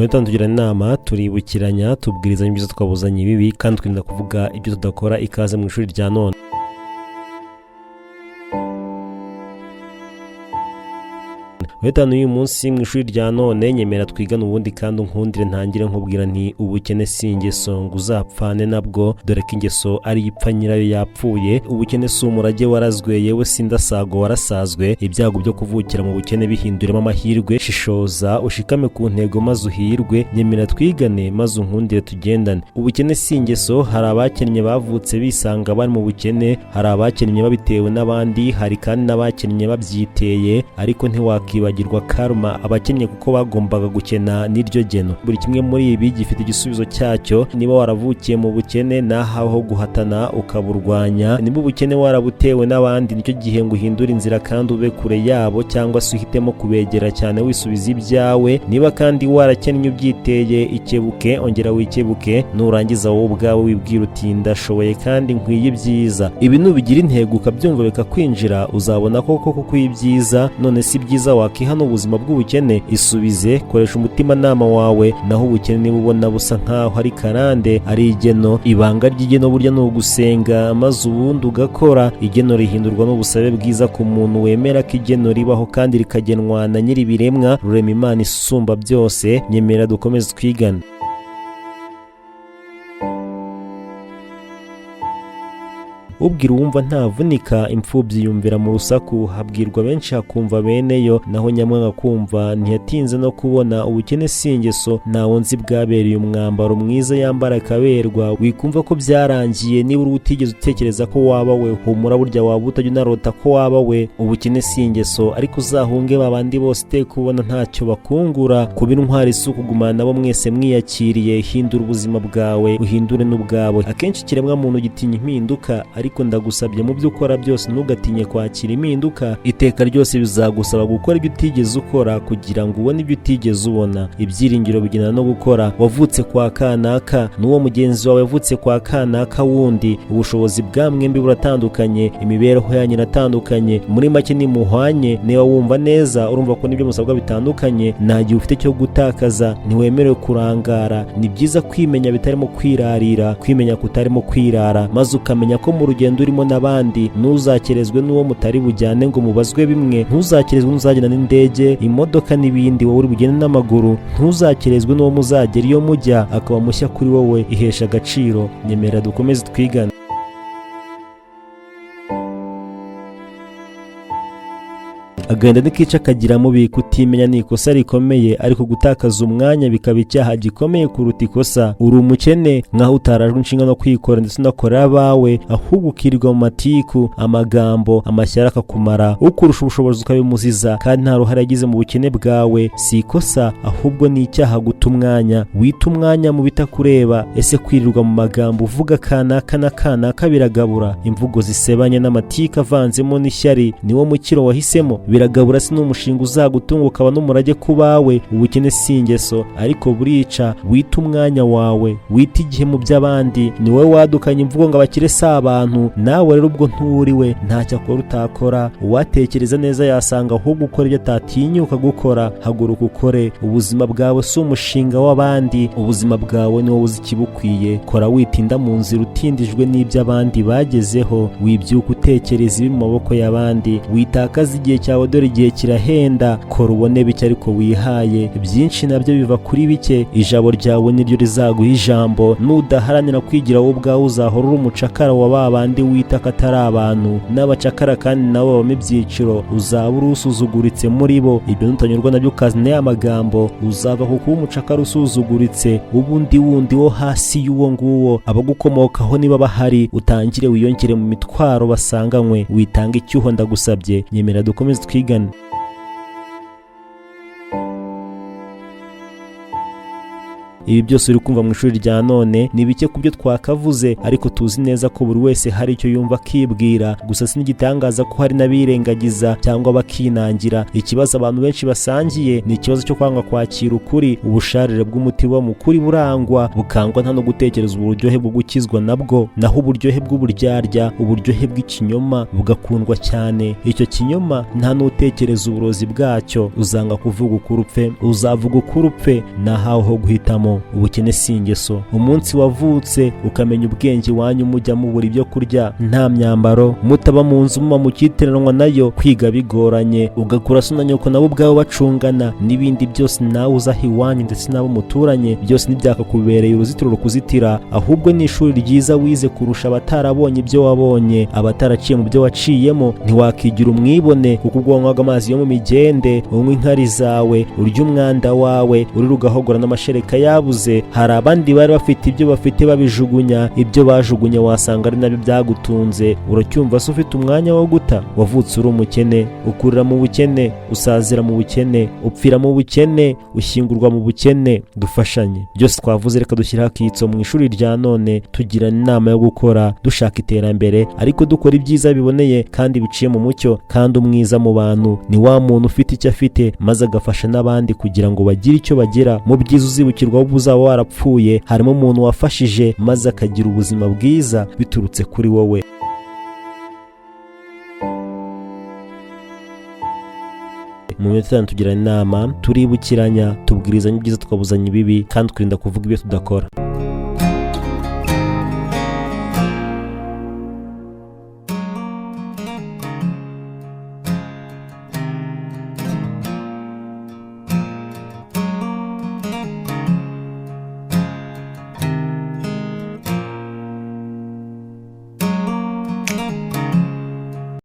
Mu tugira inama, turibukiranya, tubwirizanya ibyiza, twabuzanya ibibi, kandi twirinda kuvuga ibyo tudakora. Ikaze mu ishuri rya none. Gatanu y'uyu munsi mu ishuri rya none, nyemera twigane ubundi kandi unkundire ntangire nkubwira nti ubukene si ingeso ngo uzapfane nabwo, dore ko ingeso ari ipfa nyirayo yapfuye. Ubukene si umurage warazwe, yewe si indasago warasazwe. Ibyago byo kuvukira mu bukene bihinduremo amahirwe. Shishoza ushikame ku ntego maze uhirwe. Nyemera twigane maze unkundire tugendane. Ubukene si ingeso. Hari abakennye bavutse bisanga bari mu bukene, hari abakennye babitewe n'abandi, hari kandi n'abakennye babyiteye, ariko ntiwakiba bagirwa karma, abakennye kuko bagombaga gukena n'iryo geno. Buri kimwe muri ibi gifite igisubizo cyacyo. Niba waravukiye mu bukene, nahaho guhatana ukaburwanya. Niba ubukene warabutewe n'abandi, nicyo gihe ngo uhindure inzira kandi ube kure yabo, cyangwa se uhitemo kubegera cyane wisubiza ibyawe. Niba kandi warakennye ubyiteye, ikebuke, ongera wikebuke, nurangiza wowe ubwawe wibwira uti ndashoboye kandi nkwiye ibyiza. Ibi nubigira intego ukabyumva bikakwinjira, uzabona koko kuko ibyiza. None si byiza wakiha n'ubuzima bw'ubukene? Isubize, koresha umutimanama wawe. Naho ubukene niba ubona busa nkaho ari karande, ari igeno. Ibanga ry'igeno burya ni ugusenga maze ubundi ugakora. Igeno rihindurwa n'ubusabe bwiza ku muntu wemera ko igeno ribaho kandi rikagenwa na nyir'ibiremwa, Rurema, Imana isumba byose. Nyemera dukomeze twigane. Ubwira uwumva ntavunika, imfubyi yumvira mu rusaku. Habwirwa benshi hakumva beneyo, naho nyamwanga kumva ntiyatinze no kubona. Ubukene si ingeso, ntawo nzi bwabereye umwambaro mwiza yambara akaberwa. Wikumva ko byarangiye niba uri utigeze utekereza ko waba we, humura, burya waba utajya unarota ko waba we. Ubukene si ingeso, ariko uzahunge babandi bose iteka ubona ntacyo bakungura. Kuba intwari si ukugumana nabo mwese mwiyakiriye. Hindura ubuzima bwawe, uhindure n'ubwabo. Akenshi ikiremwa muntu gitinya impinduka, ariko ndagusabye, mu byo ukora byose ntugatinye kwakira impinduka. Iteka ryose bizagusaba gukora ibyo utigeze ukora kugira ngo ubone ibyo utigeze ubona. Ibyiringiro bigendana no gukora. Wavutse kwa kanaka n'uwo mugenzi wawe yavutse kwa kanaka wundi, ubushobozi bwa mwembi buratandukanye, imibereho yanyu iratandukanye, muri make nimuhwanye. Niba wumva neza, urumva ko n'ibyo musabwa bitandukanye. Nta gihe ufite cyo gutakaza, ntiwemerewe kurangara. Ni byiza kwimenya bitarimo kwirarira, kwimenya kutarimo kwirara, maze ukamenya ko mu rugendo urimo n'abandi. Ntuzakerezwe n'uwo mutari bujyane ngo mubazwe bimwe, ntuzakerezwe n'uzagenda n'indege, imodoka n'ibindi, wowe uri bugende n'amaguru. Ntuzakerezwe n'uwo muzagera iyo mujya akaba mushya kuri wowe. Ihesha agaciro. Nyemera dukomeze twigane. Agahinda ntikica kagira mubi. Kutimenya ni ikosa rikomeye, ariko gutakaza umwanya bikaba icyaha gikomeye kuruta ikosa. Uri umukene nkaho utarajwe inshinga no kwikora ndetse unakora abawe, ahubwo ukirirwa mu matiku, amagambo, amashyari akakumara. Ukurusha ubushobozi ukabimuziza kandi nta ruhare yagize mu bukene bwawe. Si ikosa, ahubwo ni icyaha guta umwanya. Wita umwanya mu bitakureba. Ese kwirirwa mu magambo uvuga kanaka na kanaka biragabura? Imvugo zisebanya n'amatiku avanzemo n'ishyari niwo mukiro wahisemo? Biragabura si n'umushinga uzagutunga ukaba n'umurage ku bawe. Ubukene si ingeso, ariko burica. Wita umwanya wawe, wita igihe mu by'abandi. Ni wowe wadukanye imvugo ngo abakire si abantu, nawe rero ubwo nturiwe. Ntacyo akora utakora. Uwatekereza neza yasanga ahubwo ukora ibyo atatinyuka gukora. Haguruka ukore. Ubuzima bwawe si umushinga w'abandi, ubuzima bwawe ni wowe uzi ikibukwiye. Kora witinda mu nzira utindijwe n'ibyo abandi bagezeho. Wibyuka utekereza ibi mu maboko y'abandi. Witakaza igihe cyawe, dore igihe kirahenda. Kora ubone bike ariko wihaye byinshi, nabyo biva kuri bike. Ijabo ryawe niryo rizaguha ijambo. Nudaharanira kwigira wowe ubwawe, uzahora uri umucakara wa ba bandi wita ko atari abantu. N'abacakara kandi nabo babamo ibyiciro, uzaba uri usuzuguritse muri bo. Ibyo nutanyurwa nabyo ukazana ya magambo, uzava ku kuba umucakara usuzuguritse ubundi wundi wo hasi y'uwo nguwo. Abagukomokaho niba bahari, utangire wiyongere mu mitwaro basanganywe. Witanga icyuho, ndagusabye. Nyemera dukomeze twigane. Ibi byose uri kumva mu ishuri rya none ni bike ku byo twakavuze, ariko tuzi neza ko buri wese hari icyo yumva akibwira. Gusa si n'igitangaza ko hari n'abirengagiza cyangwa bakinangira. Ikibazo abantu benshi basangiye ni ikibazo cyo kwanga kwakira ukuri. Ubusharire bw'umuti buba mu kuri burangwa bukangwa nta no gutekereza uburyohe bwo gukizwa nabwo, naho uburyohe bw'uburyarya, uburyohe bw'ikinyoma bugakundwa cyane. Icyo kinyoma nta n'utekereza uburozi bwacyo. Uzanga kuvuga ukuri upfe, uzavuga ukuri upfe, nahawe ho guhitamo. Ubukene si ingeso. Umunsi wavutse ukamenya ubwenge, iwanyu mujya mubura ibyo kurya, nta myambaro, mutaba mu nzu, muba mu cyiteranwa nayo, kwiga bigoranye, ugakura so na nyoko nabo ubwabo bacungana n'ibindi byose, nawe uzaha iwanyu ndetse n'abo muturanye, byose ntibyakakubereye uruzitiro rukuzitira, ahubwo ni ishuri ryiza wize kurusha abatarabonye ibyo wabonye, abataraciye mu byo waciyemo. Ntiwakigira umwibone, kuko ubwo wanywaga amazi yo mu migende, unywa inkari zawe, urya umwanda wawe, urira ugahogora n'amashereka yabuze, hari abandi bari bafite ibyo bafite babijugunya. Ibyo bajugunye wasanga ari nabyo byagutunze. Uracyumva se ufite umwanya wo guta? Wavutse uri umukene, ukurira mu bukene, usazira mu bukene, upfira mu bukene, ushyingurwa mu bukene. Dufashanye. Byose twavuze, reka dushyiraho akitso mu ishuri rya none, tugirana inama yo gukora dushaka iterambere, ariko dukora ibyiza biboneye kandi biciye mu mucyo. Kandi umwiza mu bantu ni wa muntu ufite icyo afite maze agafasha n'abandi kugira ngo bagire icyo bagira. Mu byiza uzibukirwa wowe uzaba warapfuye, harimo umuntu wafashije maze akagira ubuzima bwiza biturutse kuri wowe. Mu minota 5 tugirana inama, turibukiranya, tubwirizanya ibyiza, tukabuzanya ibibi, kandi twirinda kuvuga ibyo tudakora.